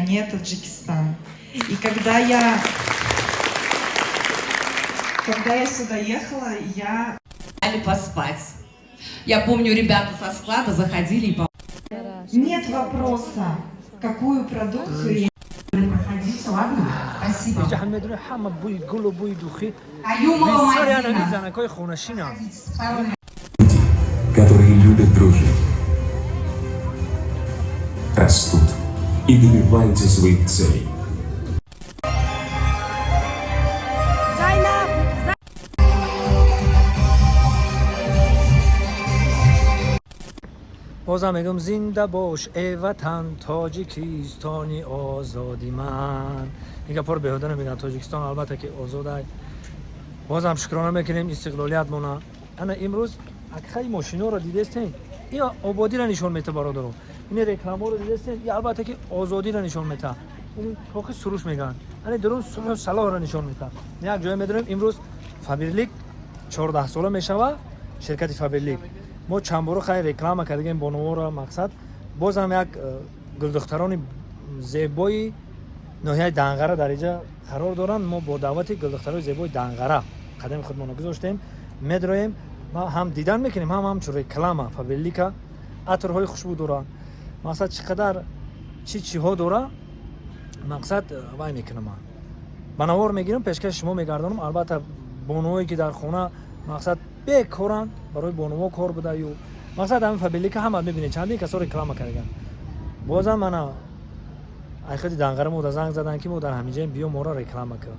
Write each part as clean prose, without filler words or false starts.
стране Таджикистан. И когда я сюда ехала, я Дали поспать. Я помню, ребята со склада заходили и Нет вопроса, какую продукцию я Проходите, ладно? Спасибо. Инҷа ҳам медонӣ, ҳама бӯи гулу бӯи духӣ. Каюмова Бисёри анави Мадина. Занакҳои хонашинанд. Проходите, второй ряд. Которые любят дружить, растут и добиваются своих целей. Бозам мегӯм: зинда бош, э ватан, Тоҷикистони озоди ман. Ин гапҳоро беҳуда намегӯям. Тоҷикистон, албатта, ки озодай. Бозам шукрона мекунем истиқлолиятмона. Ана имрӯз акхаи мошиноро дидестен, ин ободиро нишон мета, бародаро. Ин рекламаро дидестен, и албатта ки озодиро нишон мета. Ин Кохи Суруш мегӯянд. Ани дурун сулҳу салоҳро нишон мета. Як ҷое медонем, имрӯз Фаберлик 14 сола мешава, ширкати Фаберлик. Мо чанд боро хай реклама кардагем бонуворо. Мақсад, бозам як гулдухтарони зебои ноҳияи Данғара дар инҷа қарор доранд. Мо бо даъвати гулдухтарони зебои Данғара қадами худмонро гузоштем, медроем ма ҳам дидан мекунем, ҳам ҳамчун реклама Фаберлика. Атрҳои хушбӯ доранд, мақсад, чӣ қадар чӣ чиҳо дора. Мақсад, вай мекунам, ман ба навор мегирам, пешкаши шумо мегардонам. Албатта, бонувое ки дар хона, мақсад, бекоранд, барои бонуво кор буда. Ю мақсад, ҳамин Фаберлика ҳама мебинед, чандин касо реклама кардаган. Бозам мана айхади Данғара мода занг задан, ки мо дар ҳаминҷаем, биё, моро реклама кар.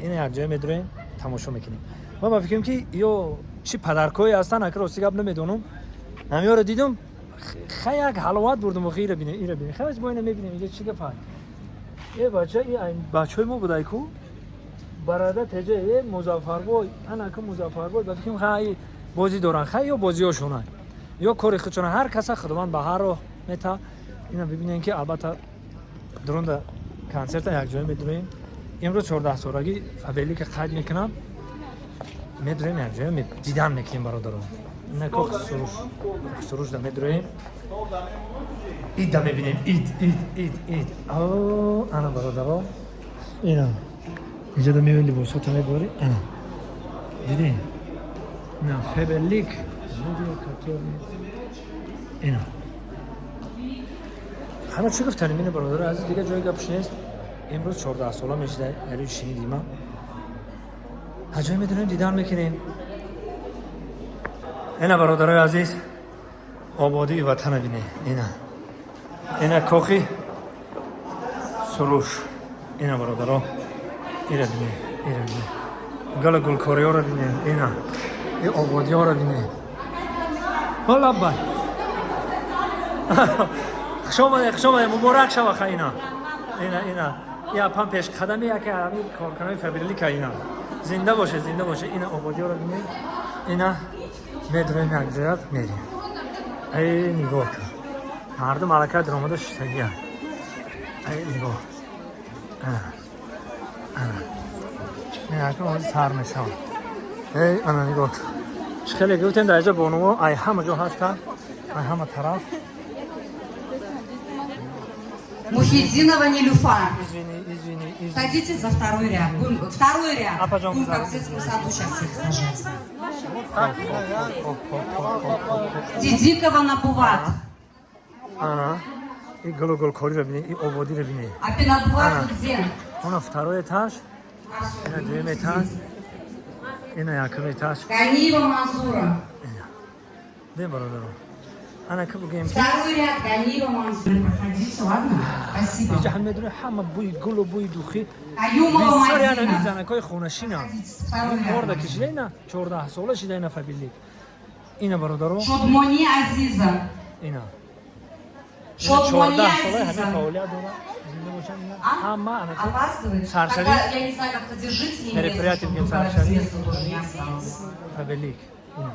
Ина якҷоя медурем, тамошо мекунем. Ма ба фикрам, ки ё чӣ падаркое ҳастанд, ака, рости гап намедонам. Ҳамиёро дидум, хай, як ҳаловат бурдум. Охи, ира бинем, ира бинем. Хай, бо ина мебинем, инҷа чӣ гапа? Э бача, и бачаҳои мо будай ку, барада теҷа, э Музаффарбой, анака Музаффарбой. Ба фикрам, хай, бозӣ доранд, хай, ё бозиҳошонанд, ё кори худшона. Ҳар каса Худованд ба ҳар роҳ мета. Ина бибинем, ки албатта дурунда консерта якҷоя медуроем. Имрӯз 14-солагӣ Фаберлика қайд мекунам, медуроем, якҷоя дидан мекунем, бародарон. Ина Кохи Суруш, Кохи Суруш да медуроем, ида мебинем, ид, ид, ид, ид. О, ана, бародаро, ина инҷа да меои, либосото мебори. Ана дидем, ина Фаберлик, ина ҳама чӣ гуфтанем. Ина, бародаро азиз, дига ҷои гапш нест. Имрӯз 14 сола мешида, яри шинидима, ҳаҷое медонем, дидан мекунем. Ина, бародарои азиз, ободии ватана бинем. Ина, ина Кохи Суруш. Ина, бародаро, ира бинем, ира бинем, гала гулкориёро бинем, ина и ободиёро бинем. Ҳолаббай, хуш омадед, хуш омадед, муборак шава. Ха, ина, ина, ина я пам пешқадами яке ҳамин коркунои Фаберлика. Ина, зинда боше, зинда боше. Ина ободиёро бинем. Ина медроем, якҷоят мерем. Эй, нигоҳ кун, мардум аллакай даромада шиштагия. Эй, нигоҳ, ана, ана, ин акун ҳозир сар мешавад. Эй, ана, нигоҳ кун, чӣ хеле гуфтем, дар инҷа бонуво ай ҳама ҷо ҳастанд, ай ҳама тараф. Мухиддинова Нилюфа. Извини, извини, извини. Садитесь за второй ряд. Второй ряд. А пойдем Будем за- как в детском саду сейчас всех сажать. Хоп, хоп, хоп, хоп, хоп, хоп. Дидикова Набуват. Ана и гулу гулкориро бинед, и ободиро бинед. А Пинабуват вы где? Она второй этаж, ина дуюм этаж, ина якум этаж. Ганиева Манзура. Бин, бародаро, ана ки бугем ки Второй ряд, Ганиева Манзура. Проходите, ладно? Спасибо. Инҷа ҳам медонӣ, ҳама бӯи гулу бӯи духӣ. Каюмова Бисёри анави Мадина. Занакҳои хонашинанд. Садитесь, второй ряд. Корда кишида, ина 14 сола шида, ина Фаберлик, ина, бародаро. Шодмони Азиза. Ина Шодмони 14 сола ҳамин Азиза. Фаъолият дорад, зинда бошанд ина. А? Ҳама ана Опаздывает? Саршави. Тогда, я не знаю, как-то держите меня, Мероприятие чтобы бьем другая Саршави. Места тоже не осталось. Фаберлик, ина,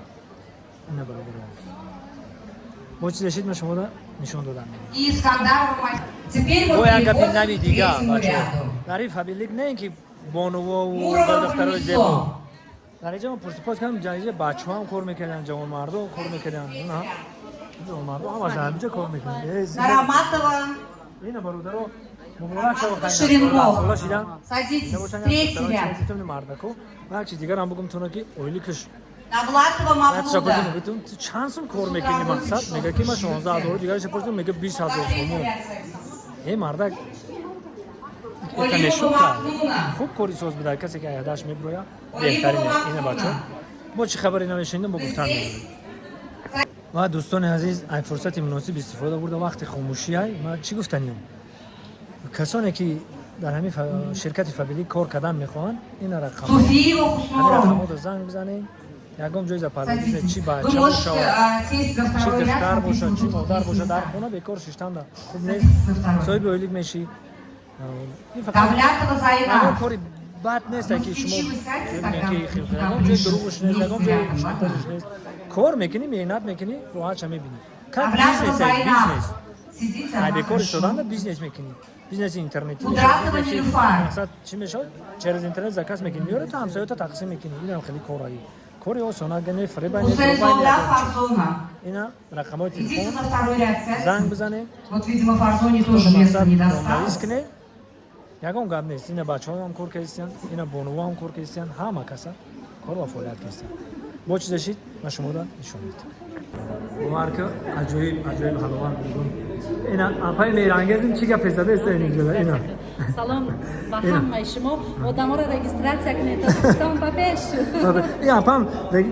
ина, бародаро, бо чизе шид, ма шумода нишон додам. И Искандарова Мадина. Теперь вот Бо як гапи переходим нави к дига, третьему бачо, ряду. дар ин Фаберлик не ин ки бонувову Мурова духтарои Мунисо. зебо. Дар инҷа мо пурсупос кардем, дар инҷа бачаҳо ҳам кор мекарданд, ҷавонмардо кор мекарданд, на ҷавонмардо ҳамаш дар инҷа кор мекарданд. Э, Караматова Ина, бародаро, муборак шава. Ширинмоҳ. Сола шидан. Садитесь, третий ряд. Мардако, ман як чиз дигар ҳам бугум туна, ки ойликаш Давлатова Мавлуда. Мегӯтум, ту чанд сум кор мекунӣ? Мақсад, мега, ки ман 16 000, дигарша пурсидам, мега, 20 000 сомон. Э, мардак. Олимова Махнуна. Хуб кори соз буда. Касе ки аядаш меброя, беҳтарин. Ина, бачо, бо чӣ хабаре намешунидам, бо гуфтан мебурем. Ва, дӯстони азиз, ай фурсати муносиб истифода бурда, вақти хомӯшӣ ай, ман чӣ гуфтанем? Касоне ки дар ҳамин ширкати Фаберлик кор кардан мехоҳанд, ина рақам, Суфиева ҳамин Хуснуру. рақамҳоро занг бизанед. Ягон ҷой запарда, чи бача бошад, чи духтар бошад, чи модар бошад, дар хона бекор шиштан хуб нест. Соҳиби ойлик мешӣ. Ягон кори бад нест, ки шумо ягон ҷои дурӯғш нест, ягон ҷои шантажш нест. Кор мекунӣ, меҳнат мекунӣ, роҳатша мебинӣ. Как бизнес, бизнес. Ай бекор истоданда бизнес мекунӣ, бизнеси интернетӣ. Мақсад чӣ мешавад? Через интернет заказ мекунӣ, меёрад, то ҳамсоята тақсим мекунӣ. Инам хеле кораи, кори осон, ага не фреба. Ина рақамҳои телефон, занг бизанед. Вот, видимо, Фарзоне тоже место не досталось. Кунед, ягон гап нест. Ина бачаҳоам кор кардистиянд, ина бонувоам кор кардистиянд, ҳама каса кор ва фаъолият кардистиянд. Бо чизе шид, ман шуморо нишон медиҳам. Бовар ки, аҷоиб, аҷоиб ҳаловат бугун. Ина апаи меҳрангезим чӣ гапе задаеста инҷо, ина. Салом ба ҳамаи шумо. Одаморо регистрация кунед, Тоҷикистон ба пеш. Ин апам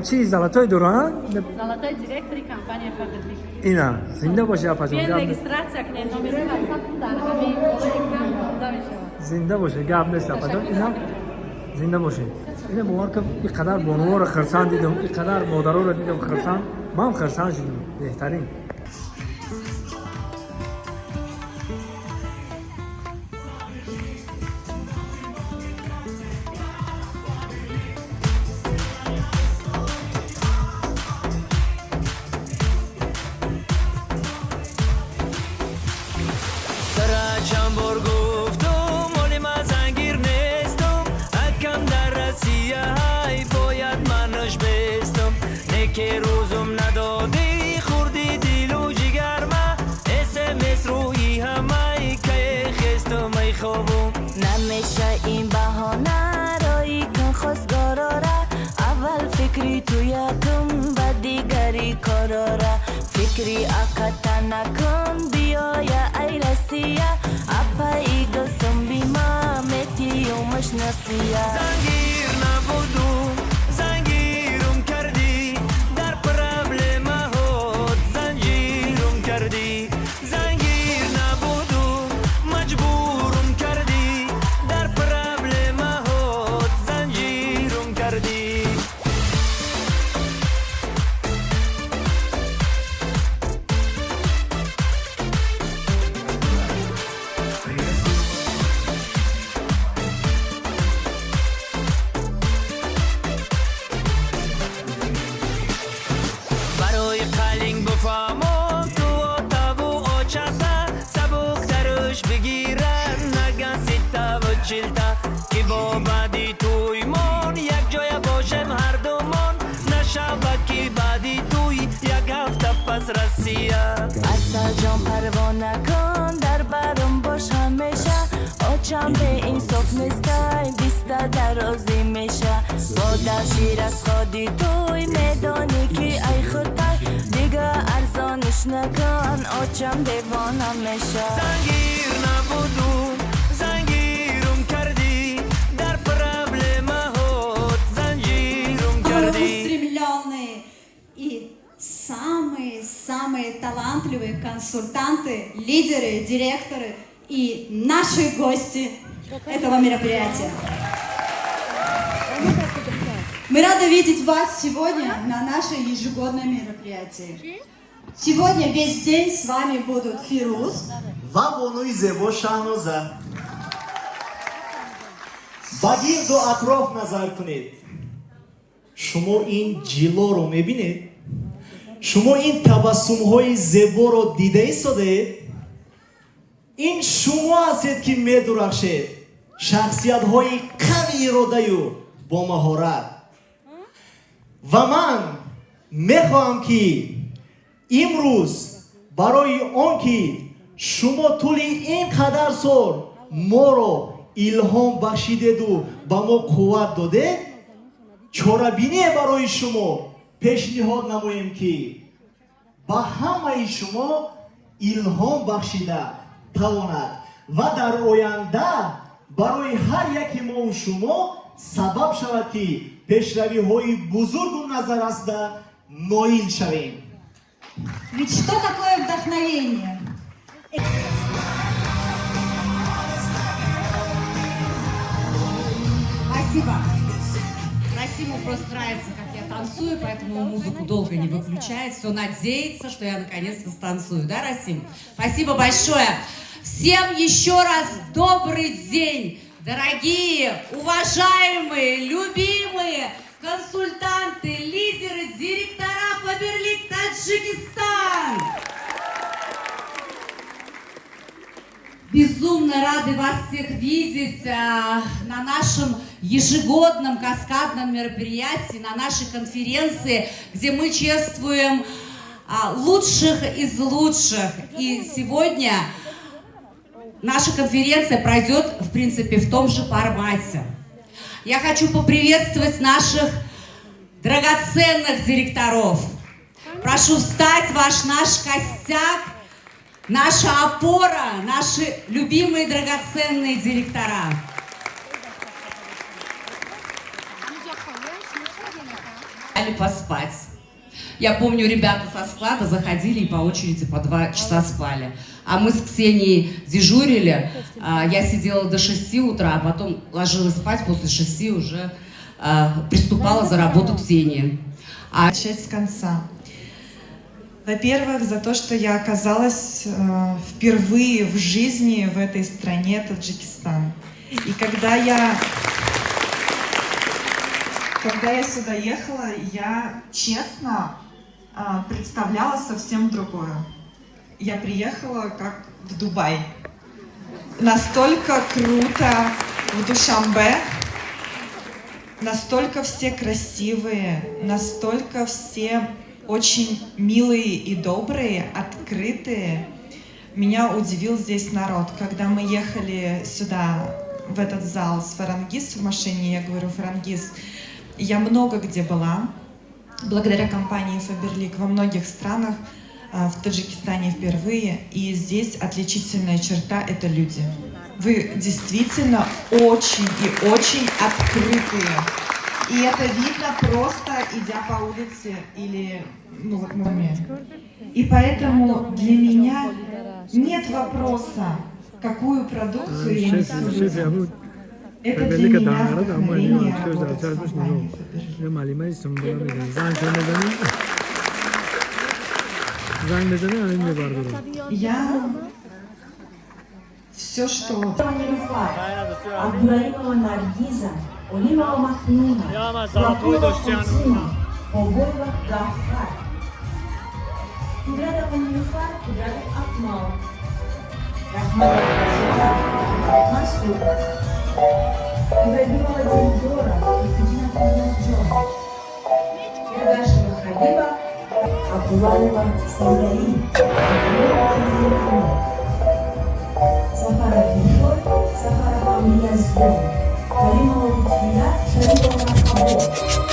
чи золотой дора? Золотой директори компания Фаберлик. Ина, зинда боши, апаҷон. Биён, регистрация кунед, номерои ватсап дар ҳамаи болои экран монда мешавад. Зинда бошед, гап нест, апаҷон. Ина, зинда бошед. Ина, бовар кун, ин қадар бонуворо хирсанд дидам, ин қадар модароро дидам хирсанд, ман хирсанд шудам. Беҳтарин. Чанд бор гуфтум, оли ман зангир нестум, акам дар Россия ҳай, бояд манаш бестум. Неке рӯзум надодӣ, хурди дилу ҷигарма, смс рӯи ҳамай, кае хестум, ай хобум. Намеша ин баҳона, рои кун хостгорора. Аввал фикри ту якум, ба дигари корора. Фикри аката накун, биёя ай Россия. Апаи гулсум бима метиюмаш насия. Зангир набудум, зангирум кардӣ, дар проблемаҳот занҷирум кардӣ. Зангир набудум, маҷбурум кардӣ, дар проблемаҳот занҷирум кардӣ. Барои қалинг буфаҳмон, ту отаву очата сабуктаруш бигирад, наган ситаву чилта, ки бо баъди тӯймон якҷоя бошем ҳардумон, нашава ки баъди тӯй як ҳафта пас Россия. Асалҷон, парво накун, дар баром бош ҳамеша. Очам беинсоф нестай, биста дарозӣ меша. Бо дашир аз ходи туй медонӣ, ки ай худай. Дига арзониш накун, очам девона меша. Зангир набудум, зангирум кардӣ, дар проблемаҳот занҷирум кардӣ. Устремленные и самые-самые талантливые консультанты, лидеры, директоры и наши гости этого мероприятия. Мы рады видеть вас сегодня на нашем ежегодном мероприятии. Сегодня весь день с вами будут Фируз, Ва бонуи зебо Шаҳноза. Ба гирду атроф назар кунед. Шумо ин ҷилоро мебинед, шумо ин табассумҳои зеборо дида истодаед. Ин шумо ҳастед, ки медурахшед, шахсиятҳои қави иродаю бо маҳорат. Ва ман мехоҳам, ки имрӯз барои он ки Шумо тӯли ин қадар сол моро илҳом бахшидеду ба мо қувват додед, чорабиние барои шумо пешниҳод намоем, ки ба ҳамаи шумо илҳом бахшида тавонад ва дар оянда барои ҳар яки мову шумо сабаб шавад, ки пешравиҳои бузургу назаррасда ноил шавем. Ведь что такое вдохновение? Спасибо. Расиму просто нравится, как я танцую, поэтому он музыку долго не выключает. Все надеется, что я наконец-то станцую. Да, Расим? Спасибо большое. Всем еще раз добрый день, дорогие, уважаемые, любимые консультанты, лидеры, директора Фаберлик Таджикистан! Безумно рады вас всех видеть на нашем ежегодном каскадном мероприятии, на нашей конференции, где мы чествуем лучших из лучших. И сегодня наша конференция пройдет, в принципе, в том же формате. Я хочу поприветствовать наших драгоценных директоров. Прошу встать ваш наш костяк, наша опора, наши любимые драгоценные директора. Дали поспать. Я помню, ребята со склада заходили и по очереди по 2 часа спали. А мы с Ксенией дежурили. Я сидела до 6 утра, а потом ложилась спать, после 6 уже приступала за работу Ксении. Начать с конца. Во-первых, за то, что я оказалась впервые в жизни в этой стране Таджикистан. И когда я сюда ехала, я честно представляла совсем другое. Я приехала как в Дубай. Настолько круто в Душанбе, настолько все красивые, настолько все очень милые и добрые, открытые. Меня удивил здесь народ. Когда мы ехали сюда, в этот зал с Фарангиз в машине, я говорю: «Фарангиз, я много где была, благодаря компании Faberlic во многих странах, в Таджикистане впервые, и здесь отличительная черта – это люди. Вы действительно очень и очень открытые. И это видно, просто идя по улице или, ну, вот мы. И поэтому для меня нет вопроса, какую продукцию я несу людям. Это для меня вдохновение работать в компании Faberlic. Малимаи Сумбула мегӯяд, занг мезанӣ, занг мезанӣ, ҳамин мебардорад. Я все, что Абдураимова Наргиза, Олимова Махнуна, Лапурова Фотима, Бобоева Гафар, Кудратова Нилуфар, Кудратов Акмал, Рахматова Масуд, Ибрагимова Дильдора, Екатерина Кузнецова, Эргашева Хабиба, Абдулаева Саудаи, Сафаров Дилшод, Сафаров Амиязгон, Каримова Лутфия, Шарипова Мархабо.